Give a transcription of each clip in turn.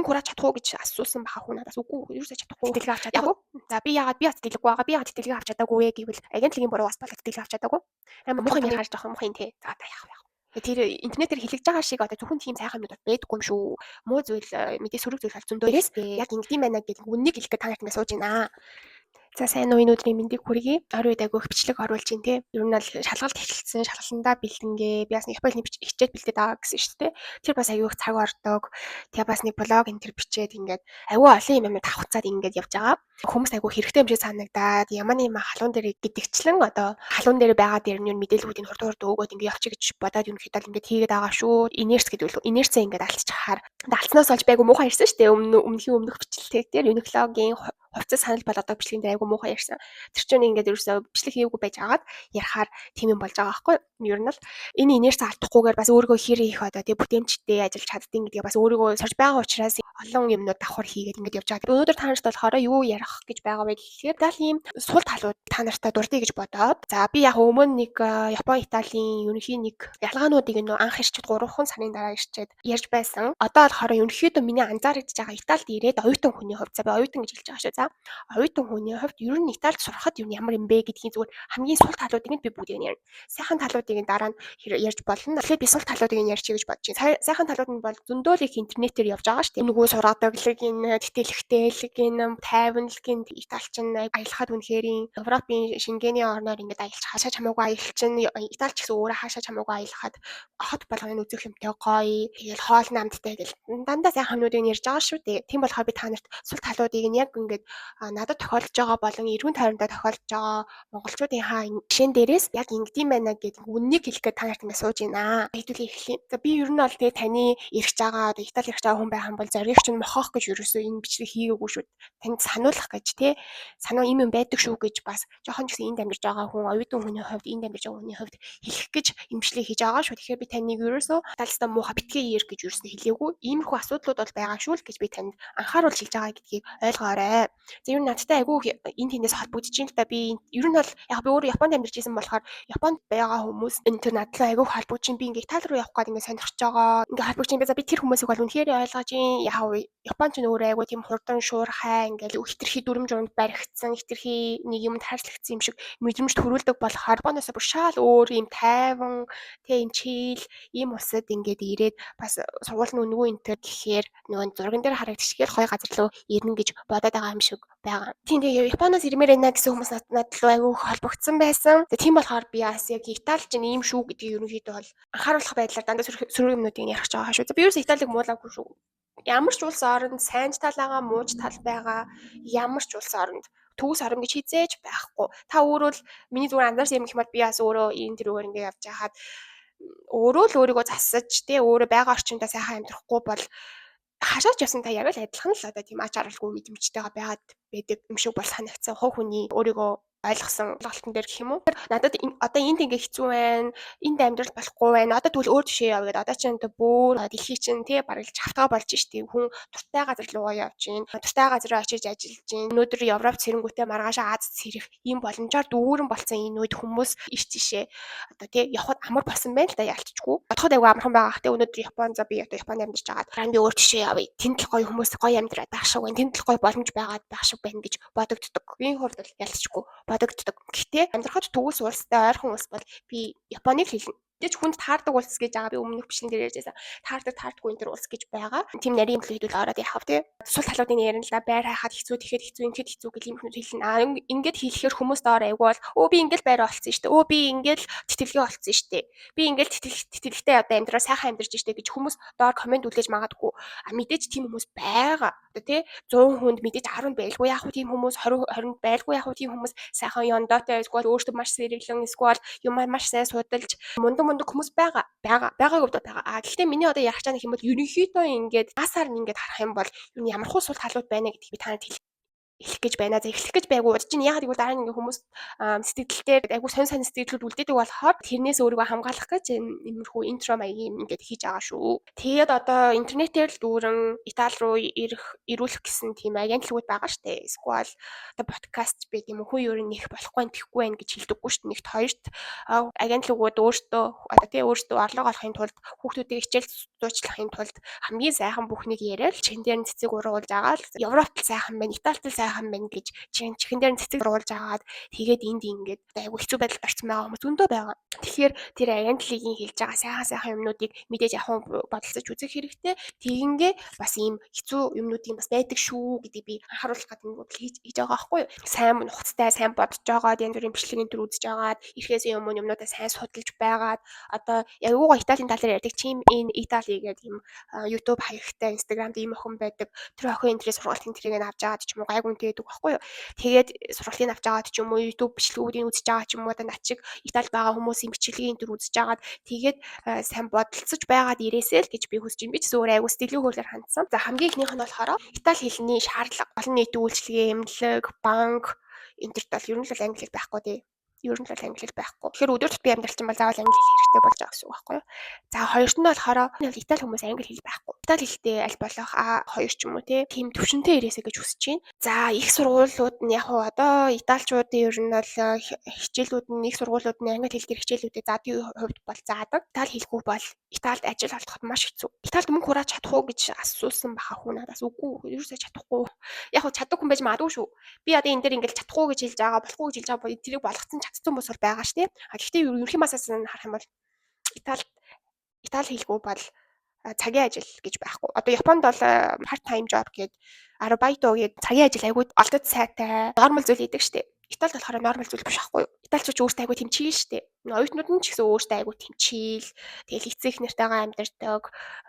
хурааж чадах уу гэж асуусан баха хүн надаас. Үгүй, ерөөсөө чадахгүй. Тэтгэлэг авч чадаагүй. За, би яагаад би бас тэтгэлэггүй байгаа. Би яагаад тэтгэлэг авч чадаагүй вэ гэвэл агентлагийн буруугаас болоод тэтгэлэг авч чадаагүй. Амар муухай юм харж байгаа, муухай те. За, та яах вэ? Тэр интернетээр хэлэгдэж байгаа шиг одоо зөвхөн тийм сайхан юмнууд байдаггүй юм шүү. Муу зүйл, мэдээ сөрөг зүйл бол зөндөө. Яг ингэдэм байна гэдэг үннийг хэлэх гээд та нарт ингэ сууж байна. За, сайн уу, энэ өдрийн мэндийг хүргэе. Орой үед айгүй их бичлэг оруулж байна те. Ер нь бол шалгалт эхэлсэн. Шалгалтандаа бэлдэнгээ. Би бас нэг Японы хичээл бэлдээд байгаа гэсэн шүү дээ. Тэр бас айгүй их цаг ордог. Тэгээ бас нэг блог энэ төр бичээд ингээд айгүй олон юм давхцаад ингээд явж байгаа. Хүмүүс айгүй хэрэгтэй юм шиг санагдаад ямар нэг юм халуун дээр гэдэгчлэн одоо халуун дээр байгаа дээр нь мэдээллүүдийг хурд хурд өгөөд ингээд явчих гэж бодоод ерөнхийдөө л ингээд хийгээд байгаа шүү. Инерц гэдэг үл инерцээ ингээд алдчихаар алдсанаас олж байгүй муухай ярьсан шүү дээ. Өмнө өмнөхийн өмнөх бичлэг дээр Uniqlo-гийн хувцас санал болгодог бичлэгэн дээр айгүй муухай ярьсан. Тэр чинь ингээд ерөөсөө бичлэг хийгээгүй байж агаад ярихаар тийм юм болж байгаа байхгүй юу? Ер нь л энэ инерц алдахгүйгээр бас өөрийгөө хэр их одоо тий бүтээмжтэй ажиллаж чаддیں۔ гэдгээ бас өөрийгөө сурч байгаа учраас олон юмнууд давхар хийгээд ингээд явж байгаа. Өнөөдөр та нарт болохоор юу ярих гэж байгаа вэ гэхээр Италийн сул талууд та нартай дурдъя гэж бодоод, за, би яг өмнө нэг Япон, Италийн ерөнхий нэг ялгаануудыг нөө анх ирчээд 3 сарын дараа ирчээд ярьж байсан. Одоо болохоор ерөнхийдөө миний анзаарэгдэж байгаа Италид ирээд оюутан хүний хувьд, за, би оюутан гэж хэлж байгаа шүү. За, оюутан хүний хувьд ер нь Италид сурахад юу ямар юм бэ гэдгийн зүгээр хамгийн сул талуудыг нь би бүгдийг нь ярина. Сайхан талуудыг нь дараа нь ярьж болно. Тэгэхээр би сул талуудыг нь ярьчих гэж бодож байна. Сайхан талууд нь бол зөндөө л их интернетээр явж байгаа шүү дээ. Нөгөө сургадаг л гин, тэтгэлэгтэй л гин, тайван л гин. Италич аялахад үнэхээр Европын Шенгений орноор ингээд аялж хаашаа чамаагүй аялчин. Италич гэсэн өөрөө хаашаа чамаагүй аялахад хот болгоно үзэх юмтай гоё. Тэгэл хоол намттай гэл дандаа сайхан юмнуудыг ярьж байгаа шүү дээ. Тийм болохоор би та нарт сул талуудыг нь яг ингээд надад тохиолдож байгаа болон эргэн тойрондоо тохиолдож байгаа монголчуудынхаа жишээн дээрээс яг ингэдэм байна гэдэг үннийг хэлэх гээд та нарт ингээд сууж байна. Хэдүүлээ эхлэе. За, би ер нь бол тэгээ таны ирж байгаа, одоо Итали ирж байгаа хүн байх юм бол зориг чинь мохоох гэж ерөөсөө энэ бичлэг хийгээгүй шүү. Танд сануулах гэж те, санаа юм юм байдаг шүү гэж бас жоохон ч гэсэн энд амьдарч байгаа хүн, оюутан хүний хувьд, энд амьдарч байгаа хүний хувьд хэлэх гэж энэ бичлэг хийж байгаа шүү. Тэгэхээр би таныг ерөөсөө Италистаа муухай битгий ир гэж ерөөсөө хэлээгүй. Иймэрхүү асуудлууд бол байгаа шүү л гэж би танд анхааруулж хэлж байгаа гэдгийг ойлгоорой. За, ер нь надтай айгүй энэ тэндээс холбогдож байна л да. Би ер нь бол яг би өөрөө Японд амьдарч исэн болохоор Японд байгаа хүмүүс энэ төр надлаа айгүй холбогдож байна. Би ингээ Итали руу явах гээд ингээ сонирхож байгаа. Ингээ холбогдож байна. За, би тэр хүмүүсийг бол үнэхээр ойлгож байна. Яг Япон ч өөрөө айгүй тийм хурдан шуурхай, ингээл хитрхи дүрм журманд баригдсан, хитрхи нэг юмд хайрцагцсан юм шиг мэдрэмж төрүүлдэг болохоор Японоос бүр шал өөр юм тайван тэ юм chill ийм улсад ингээд ирээд бас сургууль нь үнэгүй энэ төр гэхээр нөгөө зурган дээр харагдчихгээл гоё газар руу ирнэ гэж бодоод байгаа юм шиг байгаа. Тийм, тэгээ Японоос ирмээр байна гэсэн хүмүүс над руу айгүй холбогдсон байсан. Тийм болохоор би бас яг Итали чинь ийм шүү гэдгийг ерөнхийдөө бол анхааруулах байдлаар дандаа сөрөг юмнуудыг ярих гэж байгаа шүү. Би ерөөсөө Италиг муулаагүй шүү. Ямар ч улс оронд сайн ч тал байгаа, муу ч тал байгаа. Ямар ч улс оронд төгс орон гэж хизээж байхгүй. Та өөрөө л миний зүгээр анзаарсан юм гэх юм бол би бас өөрөө энэ тэрүүгээр ингэ явж байхад өөрөө л өөрийгөө засаж тэ өөрөө байгаа орчиндөө сайхан амьдрахгүй бол хашаач явсан та яг л адилхан л одоо тийм ач аргалгүй мэдрэмжтэйгээ байгаад байдаг юм шиг бол санагдсан. Хувь хүний өөрийгөө ойлгосон ойлголтон дээр гэх юм уу. Надад одоо энд ингээ хэцүү байна. Энд амьдрал болохгүй байна. Одоо тэгвэл өөр тишээ яв гэдэг. Одоо чинь одоо бүр дэлхий чинь тий бараг л чавтгаа болж штий. Хүн дуртай газар руугаа явж гин. Дуртай газар очиж ажиллаж гин. Өнөөдөр Европ цэрэнгүүтээ маргааш Аз цэрэх ийм боломжоор дүүрэн болсон энэ үед хүмүүс иш тишээ одоо тий явхад амар болсон байна л да, ялцчгүй. Бодоход айгүй амархан байгаа хэ. Өнөөдөр Япон, за, би одоо Японд амьдарч байгаа. Дараа нь би өөр тишээ явъя. Тэнд л гоё хүмүүс гоё амьдраад байх шиг байна. Тэнд л гоё боломж байгаад байх шиг байна гэж бодогддог. Миний хувьд бол ялцчгүй бодогддог. Гэхдээ амьдрахад төгс улстай ойрхон улс бол би Японыг хэлнэ. Мэдээж хүнд таардаг улс гэж байгаа, би өмнөх бичлэгэн дээр ярьж байсан. Таардаг, таардаггүй энэ төр улс гэж байгаа. Тийм нарийн юм хэдүүл ороод яхав тий. Сул талуудыг ярина л да. Байр хайхад хэцүү, тэгэхэд хэцүү, ингэхэд хэцүү гэх юм хүмүүс хэлнэ. Аа, ингээд хэлэхээр хүмүүс доор айгүй бол өө, би ингээл байр олцсон шүү дээ. Өө, би ингээл тэтгэлгээ олцсон шүү дээ. Би ингээл тэтгэлэгтэй одоо амьдраа сайхан амьдарч шүү дээ гэж хүмүүс доор comment үлдээж магадгүй. А мэдээж тийм хүмүүс байгаа. Одоо тий 100 хүнд мэдээж 10 байлгүй яах вэ тийм хүмүүс, 20 20 байлгүй яах вэ тийм хүмүүс, сайхан ёндоотой, эсвэл өөртөө маш сэргэлэн, эсвэл юм маш сайн судалж мундаг мундаг хүмүүс байгаа. Байгаа. Байгааг хувьд байгаа. А гэхдээ миний одоо ярих чана юм бол ерөнхийдөө ингээд асаар нь ингээд харах юм бол юу ямар хуу сул талууд байна гэдгийг би танад хэлэх. Эхлэх гэж байна. За, эхлэх гэж байгуу удаж чинь. Яагаад гэвэл дараа нь ингээ хүмүүс сэтгэл дээр айгүй сонь сонь сэтгэлүүд үлдээдэг болохоор тэрнээс өөрийгөө хамгаалах гэж иймэрхүү intro маягийн ингээд хийж байгаа шүү. Тэгээд одоо интернетээр л дүүрэн Итали руу ирэх, ирүүлэх гэсэн тийм агентлагууд байгаа штэ. Эсвэл одоо подкаст байт юм уу, хүн ер нь их болохгүй, тэхгүй байх гэж хэлдэггүй штэ. Нэгт, хоёрт, агентлагууд өөртөө одоо тий өөртөө орлого олохын тулд, хүүхдүүдийг хичээл зуучлахын тулд хамгийн сайхан бүхнийг яриад чин дээр нь цэцэг уруулж агаал Европт л сайхан байна, Италид л сайхан байна гэж чин чихэн дээр нь цэцэг уруулж агаад тэгээд энд ингээд айгу хэцүү байдалд орсон байгаа хүмүүс зөндөө байгаа. Тэгэхээр тэр агентлагийн хэлж байгаа сайхан сайхан юмнуудыг мэдээж яг бодолцож үзэх хэрэгтэй. Тэгингээ бас ийм хэцүү юмнуудын бас байдаг шүү гэдгийг би анхааруулах гэдэг нь хийж байгаа байхгүй юу. Сайн нухацтай, сайн бодож байгаад, янз бүрийн бичлэгийн төр үзэж байгаад, ирэхээс өмнө юмнуудаа сайн судалж байгаад, одоо ягууга Италийн талаар ярьдаг Team in Italy гэдэг ийм YouTube хаягтай, Instagram дээр ийм охин байдаг. Тэр охин энэ сургалтын тэрийг нь авч аваад ч юм уу гайгүй үнэтэй байдаг байхгүй юу. Тэгээд сургалтыг авч аваад ч юм уу, YouTube бичлэгүүдийг үзэж байгаа ч юм уу, одоо над шиг Италид байгаа хүмүүсийн бичлэгийг энэ үзэж агаад тэгээд сайн бодолцож байгаад ирээсэй л гэж би хүсэж байна. Би ч өөр айгу сэтгэлийн хөлөөр хандсан. За, хамгийн эхнийх нь болохоор Итали хэлний шаардлага. Олон нийтийн үйлчилгээ, эмнэлэг, банк энэ тэрт бол ер нь л англи хэл байхгүй тий. Ер нь л англи хэл байхгүй. Тэгэхээр өдөр тутмын амьдрал чинь бол заавал англи хэл хэрэгтэй болж байгаа гэсэн үг байхгүй юу? За, хоёрт нь болохоор Итали хүмүүс англи хэл байхгүй. Итали хэлтэй аль болох А2 ч юм уу тийм төвшөнтэй ирээсэй гэж хүсэж байна. За, их сургуулиуд нь яг уу одоо италичуудын ер нь бол хичээлүүд нь, их сургуулиуд нь англи хэл дээр хичээлүүдэд заадгийн хувьд бол заадаг. Итали хэлгүй бол Италид ажил олдоход маш хэцүү. Италид мөнгө хурааж чадах уу гэж асуусан баха хүн надаас. Үгүй, ерөөсөө чадахгүй. Яг уу чаддаг хүн байж магадгүй шүү. Би одоо энэ дээр ингээл чадахгүй гэж хэлж байгаа, болохгүй гэж хэлж байгаа, тэрийг болгоцсон чадсан хүмүүс бол байгаа шүү дээ. А гэхдээ ерөнхий масаас нь харах юм бол Итали хэлгүй бол цагийн ажил гэж байхгүй. Одоо Японд бол part time job гээд, アルバイト гээд цагийн ажил айгүй олдод сайтай нормал зүйл хийдэг штэ. Италид болохоор нормал зүйл биш байхгүй юу? Италичууд ч өөртөө айгүй тийм chill штэ. Оюутнууд нь ч гэсэн өөртөө айгүй тийм chill. Тэгэл эцэг эх нартайгаа амьдардаг.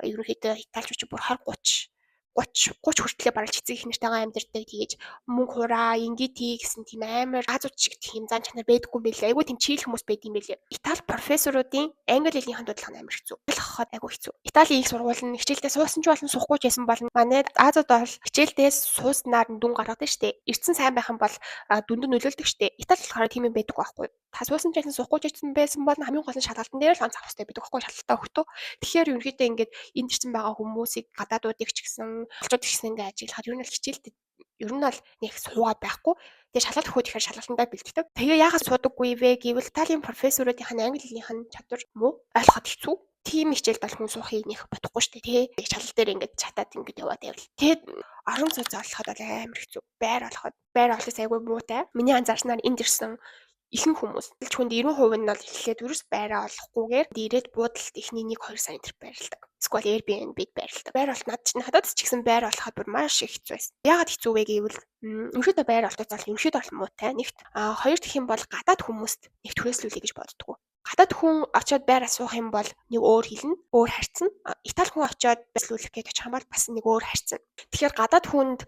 Ерөнхийдөө италичууд ч бүр 20 30 30 30 хүртлээ баралж эцэг эх нартайгаа амьдардаг. Тэгэж мөнгө хураа, ингээ тий гэсэн тийм амар Азууд шиг тийм зан чанар байдаггүй юм билээ. Айгүй тийм chill хүмүүс байд юм билээ. Итали профессоруудын англи хэлнийхэн дуудлага нь амар хэцүү. Ойлгоход айгүй хэцүү. Италийн их сургууль нь хичээлдээ суусан ч болно, суухгүй ч байсан болно. Манай Азууд бол хичээлдээ сууснаар нь дүн гаргадаг штэ. Эрдсэн сайн байх юм бол дүнд нь нөлөөлдөг штэ. Итали болохоор тийм юм байдаггүй байхгүй юу? Та суусан ч байсан, суухгүй ч байсан бол хамгийн гол нь шалгалтан дээр л онц авах хэрэгтэй байдаг байхгүй, шалгалтаа өгтөө. Тэгэхээр ерөнхийдөө ингээд энд ирсэн байгаа хүмүүсийг, гадаадуудыг ч гэсэн, олчууд ч гэсэн ингээд ажиглахад ер нь бол хичээлдээ ер нь бол нэг суугаад байхгүй. Тэгээ шалгалт өгөхөд ихээр шалгалтандаа бэлддэг. Тэгээ яагаад суудаггүй вэ гэвэл Италийн профессоруудынх нь англи хэлнийх нь чадвар муу, ойлгоход хэцүү. Тийм хичээлд бол хүн суухыг нэх бодохгүй шүү дээ, тий. Шалгалт дээр ингээд чатаад ингээд яваад байвал. Тэгээд орон сууц олоход бол амар хэцүү. Байр олоход, байр олох айгүй муутай. Миний анзаарснаар энд ирсэн ихэнх хүмүүс, хүнд 90% нь бол эхлээд ерөөс байраа олохгүйгээр ирээд буудалд эхний 1 2 сарын тэр байрладаг. Эсвэл Airbnb-д байрладаг. Байр олт над надад ч гэсэн байр олоход бүр маш их хэцүү байсан. Яагаад хэцүү вэ гэвэл ерөнхийдөө байр олдож бол ерөнхийдөө бол муутай. Нэгт, а хоёр дахь юм бол гадаад хүмүүст нэг түрээслүүлэе гэж боддгоо. Гадаад хүн очиод байр асуух юм бол нэг өөр хэлнэ, өөр харьцна. Итали хүн очиод байрлуулах гэж очих юм бол бас нэг өөр харьцна. Тэгэхээр гадаад хүнд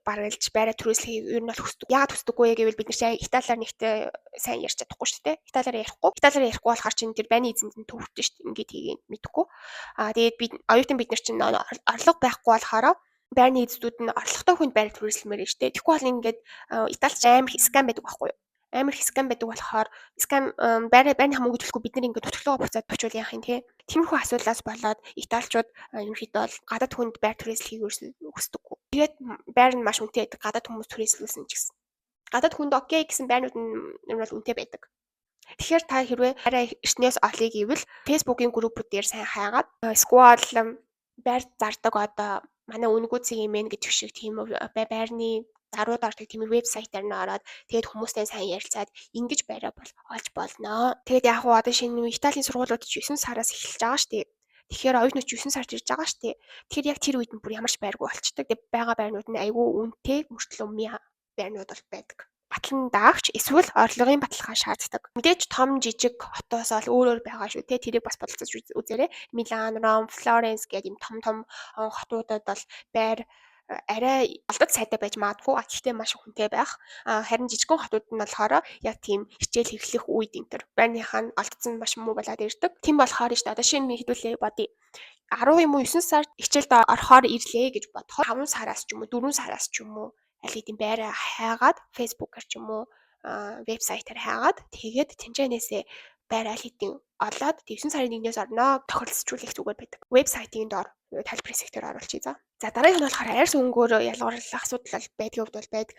барилж байраа түрээслэхийг ер нь бол хүсдэг. Яагаад хүсдэггүй вэ гэвэл бид нар чинь Италиар нэгтээ сайн ярьж чадахгүй шүү дээ. Италиар ярихгүй. Италиар ярихгүй болохоор чинь тэр байны эзэнд нь төвхтөн шүү дээ. Ингээд хийгээ мэдэхгүй. Аа, тэгээд бид оюутан бид нар чинь орлого байхгүй болохоор байрны эзэдүүд нь орлоготой хүнд байр түрээслэмээр шүү дээ. Тэгэхгүй бол ингээд Италич амар scam байдаг байхгүй юу? Амар их scam байдаг болохоор scam байрны мөнгө төлөхгүй бид нар ингээд нутаглуугаа буцаад очивол яах юм те. Тиймэрхүү асуудлаас болоод италичууд ерөнхийдөө бол гадаад хүнд байр түрээслэхийг ерөөсөө хүсдэггүй. Тэгээд байр нь маш үнэтэй байдаг, гадаад хүмүүс түрээслүүлсэн ч гэсэн. Гадаад хүнд okay гэсэн байрнууд нь ер нь бол үнэтэй байдаг. Тэгэхээр та хэрвээ байраа эртнээс олъё гэвэл Facebook-ийн группүүд дээр сайн хайгаад, эсвэл байр зардаг, одоо манай үнэгүй цэг юм гэдэг шиг тийм байрны зарууд ордог тийм вебсайтаар нь ороод, тэгээд хүмүүстэй сайн ярилцаад ингэж байраа бол олж болно. Тэгээд яг уу одоо шинэ Италийн сургуулиуд ч 9 сараас эхэлж байгаа шүү дээ. Тэгэхээр оюутнууд ч 9 сард ирж байгаа шүү дээ. Тэгэхээр яг тэр үед нь бүр ямар ч байргүй болчдөг. Тэгээд байгаа байрнууд нь айгүй үнэтэй мөртлөө байрнууд бол байдаг. Батлан даагч эсвэл орлогын баталгаа шаарддаг. Мэдээж том жижиг хотоос ол өөр өөр байгаа шүү те. Тэрийг бас бодолцож үзээрэй. Милан, Ром, Флоренс гэдэг ийм том том хотуудад бол байр арай олдод сайтай байж магадгүй. Гэхдээ маш хүнтэй байх. Харин жижигхэн хотууд нь болохоор яг тийм хичээл хэрэглэх үед энэ төр байрныхаа нь олдсон маш муу болоод ирдэг. Тийм болохоор нь шүү дээ. Одоо шинэ хэдүүлээ бодъё. 10 юм уу 9 сард хичээлд орохоор ирлээ гэж бодоход 5 сараас ч юм уу, 4 сараас ч юм уу аль хэдийн байраа хайгаад Facebook-аар ч юм уу вебсайтаар хайгаад тэгээд тэнцэнээсээ байр аль хэдийн олоод 9 сарын 1-ээс орноо тохиролцуулах зүгээр байдаг. Вебсайтын доор талбар хэсэгтэр оруулчихъя за. За дараагийнх нь болохоор арьс өнгөөр ялгуурлах асуудал бол байдгийн хувьд бол байдаг.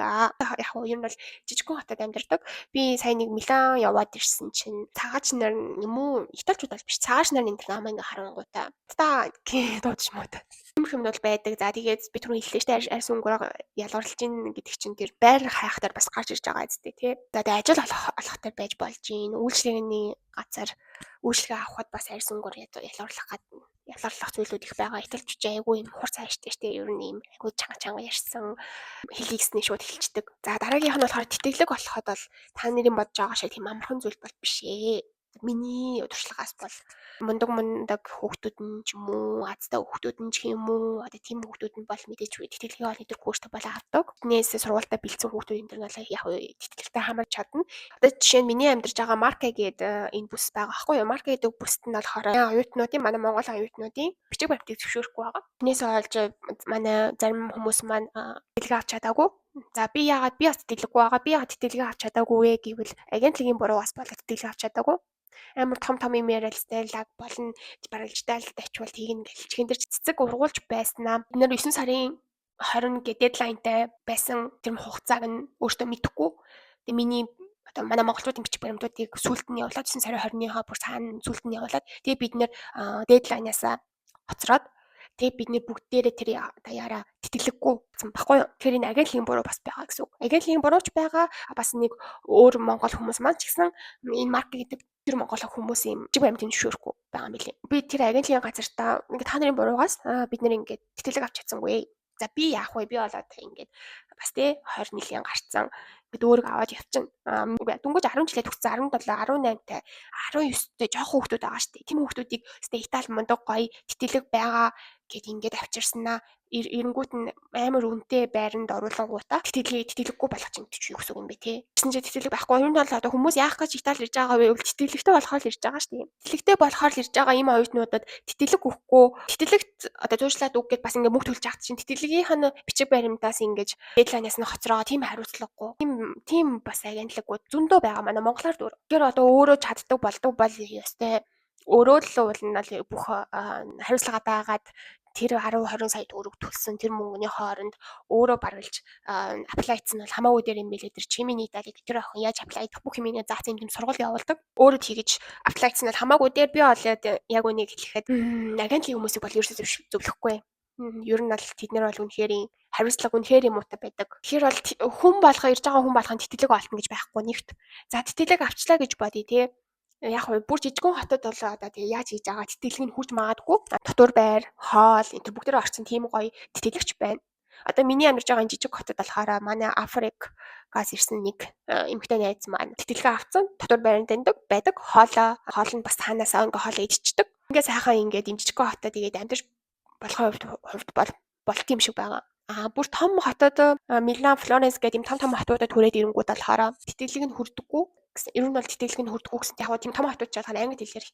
Яг нь ер нь бол жижигхэн хотод амьдардаг. Би сая нэг Милан яваад ирсэн чинь цагаач нар юм уу? Италичууд бол биш. Цагаач нар энэ намайг ингээ харангуйтаа. Та гээ дуудаж муудаа. Тиймэрхүү юм бол байдаг. За тэгээд би түрүүн хэллээ шүү дээ. Арьс өнгөөр ялгуурлаж ийн гэдэг чинь тэр байр хайхтаар бас гарч ирж байгаа зү тий. За тэгээд ажил олох таар байж болж гин. Үйлчлэгээний газар үйлчлэгээ авахад бас арьс өнгөөр ялгуурлах гадна ялгарлах зүйлүүд их байгаа. Италич ч айгүй юм хурц хайштай штэ. Ер нь юм айгүй чанга чанга ярьсан хэлийгсний шууд хэлчихдэг. За дараагийнх нь болохоор тэтгэлэг болоход бол та нарын бодож байгаа шиг тийм амархан зүйл бол биш ээ. Миний туршлагаас бол мундаг мундаг хүүхдүүд нь ч юм уу, азтай хүүхдүүд нь ч юм уу, одоо тийм хүүхдүүд нь бол мэдээж тэтгэлгийн олны төр курстэй бол авдаг. Тэрнээс сургуультай бэлдсэн хүүхдүүд энэ төр нь бол яг тэтгэлэгтэй хамарч чадна. Одоо жишээ нь миний амьдарч байгаа Марка гэдэг энэ бүс байгаа байхгүй юу? Марка гэдэг бүст нь болохоор оюутнуудын манай Монгол оюутнуудын бичиг баримтыг зөвшөөрөхгүй байгаа. Тэрнээс олж манай зарим хүмүүс маань тэтгэлэг авч чадаагүй. За би яагаад би бас тэтгэлэггүй байгаа. Би яагаад тэтгэлэг авч чадаагүй вэ гэвэл агентлагийн буруугаас болоод тэтгэлэг авч чадаагүй. Амар том том юм яриад лаг болно баралждаал очивол тэгнэ гэл чихэн дээр цэцэг ургуулж байснаа. Бид нэр 9 сарын 20 гэ дедлайнтай байсан тэр хугацааг нь өөртөө мэдэхгүй. Тэгээ миний одоо манай монголчуудын бичиг баримтуудыг сүүлд нь явуулаад 9 сарын 20-ныхаа бүр цаана сүүлд нь явуулаад тэгээ бид нэр дедлайнаас хоцроод тэгээ бид нэр бүгдээрээ тэр даяараа тэтгэлэггүй гэсэн баггүй юу. Тэгэхээр энэ агентлагийн буруу бас байгаа гэсэн үг. Агентлагийн бурууч байгаа бас нэг өөр монгол хүмүүс маань ч гэсэн энэ марк гэдэг тэр монгол хүмүүс юм бичиг баримтыг зөвшөөрөхгүй байгаа юм билээ. Би тэр агентлагийн газартаа ингээд та нарын буруугаас бид нэр ингээд тэтгэлэг авч чадсангүй. За би яах вэ? Би болоод ингээд бас те 20 нэлийн гарцсан. Ингээд өөрийгөө аваад явчихна. Дөнгөж 10 жилээ төгссөн 17, 18-тай, 19-тэй жоохон хүүхдүүд байгаа штэ. Тийм хүүхдүүдийг өстэй Итали мундаг гоё тэтгэлэг байгаа гэд ингээд авчирснаа эренгүүт нь амар үнэтэй байранд оруулангуудаа тэтгэлэггүй болгож юм чи юу гэсэн үг юм бэ те. Тэгсэн чинь тэтгэлэг байхгүй. Ер нь бол одоо хүмүүс яах гэж Итали ирж байгаа вэ гэвэл тэтгэлэгтэй болохоор л ирж байгаа шүү дээ. Тэтгэлэгтэй болохоор л ирж байгаа ийм оюутнуудад тэтгэлэг өгөхгүй тэтгэлэгт одоо зуушлаад үг гэд бас ингээд мөнгө төлж авах чинь тэтгэлгийнх нь бичиг баримтаас ингэж дедлайнаас нь хоцроо тийм хариуцлагагүй. Тийм бас агентлагууд зөндөө байгаа манай монголоор дүр. Тэгэхээр одоо өөрөө чаддаг болдог бол ёстой өөрөө л уул нь бол бүх хариуцлага дагаад тэр 10 20 сая төгрөг төлсөн тэр мөнгөний хооронд өөрөө баргалж apply хийсэн бол хамаагүй дээр юм билээ. Тэр Чимини Италиг тэр охин яаж apply хийх бүх юм заасан юм сургууль явуулдаг. Өөрөө тэгэж apply хийсэн бол хамаагүй дээр би болоод яг үнийг хэлэхэд агентлагийн хүмүүсийг бол ерөөсөө зөвлөхгүй. Ер нь бол тэд нар бол үнэхээр хариуцлага үнэхээр муутай байдаг. Тэгэхээр бол хүн болгоо ирж байгаа хүн болгоно тэтгэлэг олтно гэж байхгүй нэгт. За тэтгэлэг авчлаа гэж бодъё те. Яг хөө бүр жижигхэн хотод бол одоо тэгээ яаж хийж байгаа тэтгэлэг нь хүрч магадгүй. Дотуур байр, хоол энэ төр бүгдээрээ орсон тийм гоё тэтгэлэгч байна. Одоо миний амьдарч байгаа энэ жижиг хотод болохоор манай Африкаас ирсэн нэг эмэгтэй найз маань тэтгэлгээ авцсан. Дотуур байранд таньдаг байдаг. Хоолоо хоол нь бас цаанаасаа ингээ хоолоо идчихдэг. Ингээ сайхан ингээд энэ жижигхэн хотод тэгээд амьдарч болохын хувьд бол болт юм шиг байгаа. А бүр том хотод Милан, Флоренс гэдэг юм том том хотуудад хүрээд ирэнгүүт болохоор тэтгэлэг нь хүрдэггүй гэсэн. Ер нь бол тэтгэлэг нь хүрдэггүй гэсэн. Яг гоо тийм том хотууд ч болохоор англи хэлээр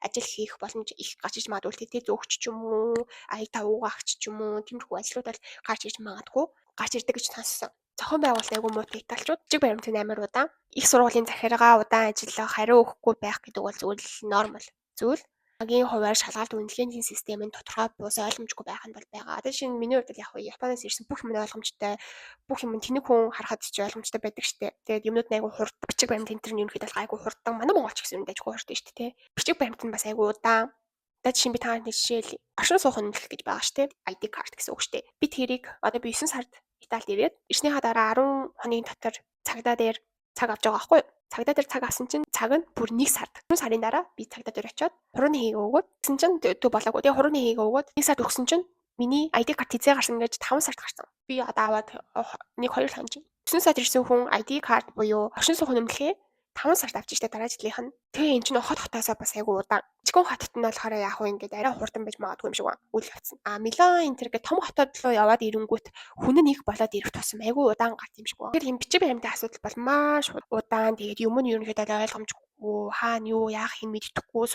ажил хийх боломж их гарч иж магадгүй тий зөөгч ч юм уу, аяг та уугаагч ч юм уу, тиймэрхүү ажлууд бол гарч иж магадгүй. Гарч ирдэг гэж сонссон. Зохион байгуулалт айгүй муутай италичууд жиг баримт нь амар удаан. Их сургуулийн захиргаа удаан ажиллах, хариу өгөхгүй байх гэдэг бол зүгээр л нормал зүйл. Агийн хувиар шалгалт үнэлгээний систем нь тодорхой бус ойлгомжгүй байх нь бол байгаа. Одоо шинэ миний хувьд бол яг хөө Японоос ирсэн бүх юм нь ойлгомжтой. Бүх юм тэнэг хүн харахад ч ойлгомжтой байдаг штэ. Тэгээд юмнууд нь айгүй хурд бичиг баримт энэ төр нь ерөнхийдөө айгүй хурдан. Манай монголч гэсэн юм дайггүй хурдан штэ тий. Бичиг баримт нь бас айгүй удаан. Одоо жишээ нь би та нарт нэг жишээл оршин суух үнэлэх гэж байгаа штэ. ID card гэсэн үг штэ. Би тэрийг одоо би 9 сард Италид ирээд ирснийхаа дараа 10 хоногийн дотор цагдаа дээр цаг авч байгаа байхгүй юу? Цагдаа дээр цаг авсан чинь цаг нь бүр 1 сард. 3 сарын дараа би цагдаа дээр очиод хурууны хийгээ өгөөд гэсэн чинь төв болоогүй. Тэгээ хурууны хийгээ өгөөд 1 сард өгсөн чинь миний ID карт хизээ гарсан гэж 5 сард гарсан. Би одоо аваад 1 2 хоног. 9 сард ирсэн хүн ID карт буюу оршин суух үнэмлэхээ 5 сард авч штэ дараа жилийнх нь. Тэгээ эн чинь хот хотоосоо бас айгу удаан. Жижигхэн хотод нь болохоор яг уу ингээд арай хурдан байж магадгүй юм шиг байна. Үйл явц нь. А Милан энэ төр гэх том хотод руу яваад ирэнгүүт хүн нь их болоод ирэх тусам айгу удаан гарт юм шиг байна. Тэгэхээр юм бичиг баримтын асуудал бол маш удаан. Тэгээд юм нь ерөнхийдөө ойлгомжгүй. Хаана юу яах юм мэдэхгүй,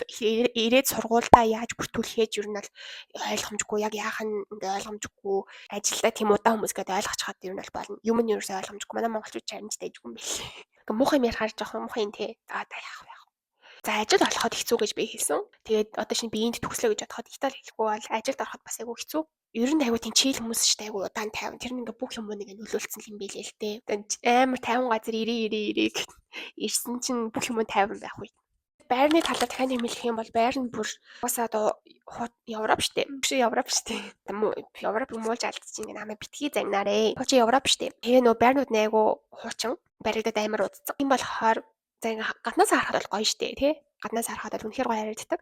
ирээд сургуультай яаж бүртгүүлэхээ ч ер нь бол ойлгомжгүй, яг яах нь ингээ ойлгомжгүй, ажилдаа тийм удаан хүмүүс гэдээ ойлгочиход ер нь бол болно. Юм нь ерөөсөө ойлгомжгүй. Манай монголчууд ч харин ч дайжгүй юм билээ. Ингээ муухай юм ярихаар жоохон муухай юм те. За одоо яах вэ? За, ажил олоход хэцүү гэж би хэлсэн. Тэгээд одоо шинэ би энд төгслөө гэж бодоход, Итали хэлэхгүй бол ажилд ороход бас айгүй хэцүү. Ер нь айгүй тийм chill хүмүүс шүү дээ, айгүй удаан тайван. Тэр нь ингээ бүх юм нэг нөлөөлсөн юм билээ л дээ. Амар тайван газар ирээ ирээ ирээ ирсэн чинь бүх юм тайван байх үе. Байрны талаар дахиад нэмэлэх юм бол байр нь бүр угаасаа одоо Европ штэ. Биш, Европ штэ. Европ муулж алдчих, ингээ намайг битгий загнаарэ. Хуучин Европ штэ. Тэгээ нөө байрнууд нь айгүй хуучин, баригдаад амар удцсан. Тийм болохоор за, ингээ гаднаас харахад бол гоё штэ, тий? Гаднаас харахад бол үнэхээр гоё харагддаг.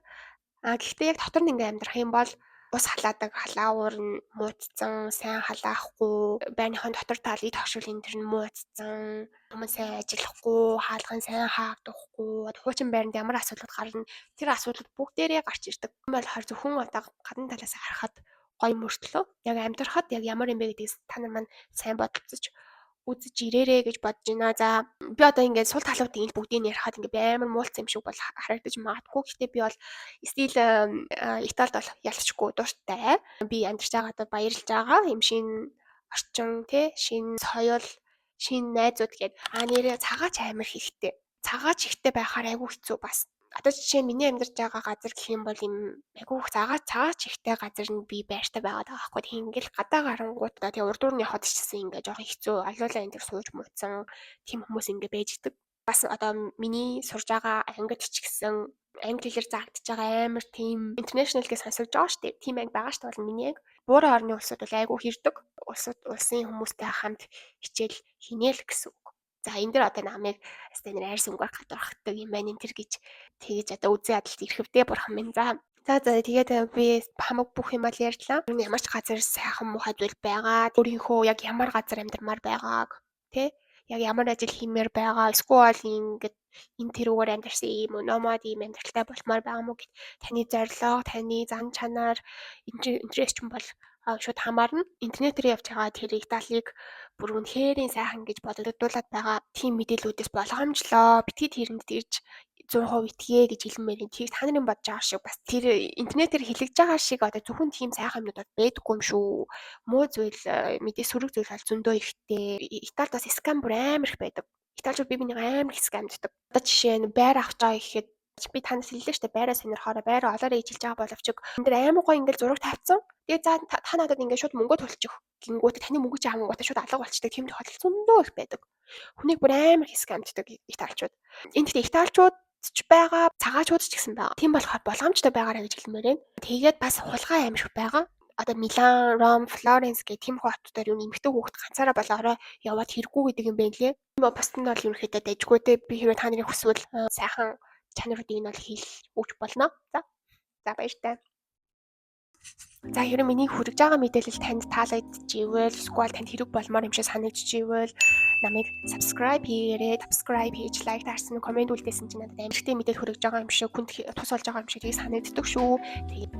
А гэхдээ яг дотор нь ингээ амьдрах юм бол ус халаадаг, халаавар нь муудсан, сайн халаахгүй, байрныхаа дотор тал эд хошуулын тэр нь муудсан, хүмүүс сайн ажиллахгүй, хаалган сайн хаагдахгүй, хуучин байранд ямар асуудлууд гарна, тэр асуудлууд бүгдээрээ гарч ирдэг. Тийм болохоор зөвхөн одоо гадна талаас харахад гоё мөртлөө яг амьдрахад яг ямар юм бэ гэдгийг та нар маань сайн бодолцож үзэж ирээрээ гэж бодож байна. За, би одоо ингээд сул талуудыг бүгдийг ярихад ингээд амар муулсан юм шиг бол харагдаж магадгүй. Гэхдээ би бол still Италид бол ялчгүй дуртай. Би амьдарч байгаадаа баярлж байгаа. Юм шинэ орчин тий, шинэ соёл, шинэ найзууд гээд а нэрээ цагаач амар хэрэгтэй. Цагаач ихтэй байхаар айгүй хэцүү бас. Одоо жишээ нь миний амьдарч байгаа газар гэх юм бол юм айгүй их цагаач ихтэй газар нь би байртай байгаад байгаа байхгүй. Тийм, ингээл гадаа гарангууд тэгээ урдуур нь явхад ч гэсэн ингээ жоох хэцүү. Олиулаа энэ төр сууж мууцсан тийм хүмүүс ингээ байж идэг. Бас одоо миний сурж байгаа ангид ч гэсэн англи хэлээр заагдаж байгаа, амар тийм international гэж сонсогдож байгаа шүү дээ. Тийм анги байгаа шүү дээ бол миний анги. Буурын орны улсууд бол айгүй хэрдэг. Улсууд улсын хүмүүстэй хамт хичээл хийнэ л гэсэн үг. За, энэ дэр одоо намайг өстой нэр арьс өнгөөр гадуурхдаг юм байна энэ төр гэж тэгэж одоо үзэн ядалт ирэхвдээ, бурхан минь. За, тэгээд би хамаг бүх юм ал ярьлаа. Ямар ч газар сайхан муухай зүйл байгаа. Өөрийнхөө яг ямар газар амьдрмаар байгааг тэ, яг ямар ажил хиймээр байгаа, эсвэл ингээд энэ тэрүүгээр амьдарсан ийм nomad ийм амьдралтай болмоор байгаа мó гэд таны зорилго, таны зан чанар, интерес ч юм бол шууд хамаарна. Интернетээр явж байгаа тэр Италиг бүр үнэхэрийн сайхан гэж бодогдуулаад байгаа тийм мэдээллүүдээс болгоомжлоо. Битгий тэрэнд ирж 100% итгээ гэж хэлмээр юм. Тэр та нарын бодож байгаа шиг бас тэр интернетээр хэлэгдэж байгаа шиг одоо зөвхөн тийм сайхан юмнууд бол байдаггүй юм шүү. Муу зүйл, мэдээ сөрөг зүйл бол зөндөө ихтэй. Италид бас scam бүр амар их байдаг. Италичууд бие биенийг амар их scam ддаг. Одоо жишээ нь байр авах байгаа гэхэд би танаас хэллээ шүү дээ. Байраа сонирхоорой, байраа олоорой гэж хэлж байгаа боловч энэ дэр амар гоё ингээл зураг тавьсан. Тэгээ за, та надад ингээд шууд мөнгө төлчих гингүүт таны мөнгө чи авангуудаа шууд алга болчдаг. Тийм тохиолдол зөндөө их байдаг. Хүнийг бүр амар их scam ддаг италичууд. Энэ гэхдээ италичууд ч байгаа, цагаачууд ч гэсэн байгаа. Тийм болохоор болгоомжтой байгаарай гэж хэлмээр байна. Тэгээд бас хулгай амар их байгаа. Одоо Милан, Ром, Флоренс гэх тийм хотуудаар юу эмэгтэй хүүхэд ганцаараа болоорой яваад хэрэггүй гэдэг юм байна лээ. Бусд нь бол ерөнхийдөө дайжгүй те. Би хэрвээ та нарын хүсвэл сайхан чанаруудыг нь бол хийл өгч болно. За. За, баяртай. За, хэрэг миний хүргэж байгаа мэдээлэл танд таалагдчихвэл эсвэл танд хэрэг болмоор юм шиг санагдчихвэл намайг subscribe хийгээрэй. Subscribe хийж, like дарсан, comment үлдээсэн чинь надад амжилттай мэдээлэл хүргэж байгаа юм шиг, хүнд тус болж байгаа юм шиг тийг санагддаг шүү. Тэгээд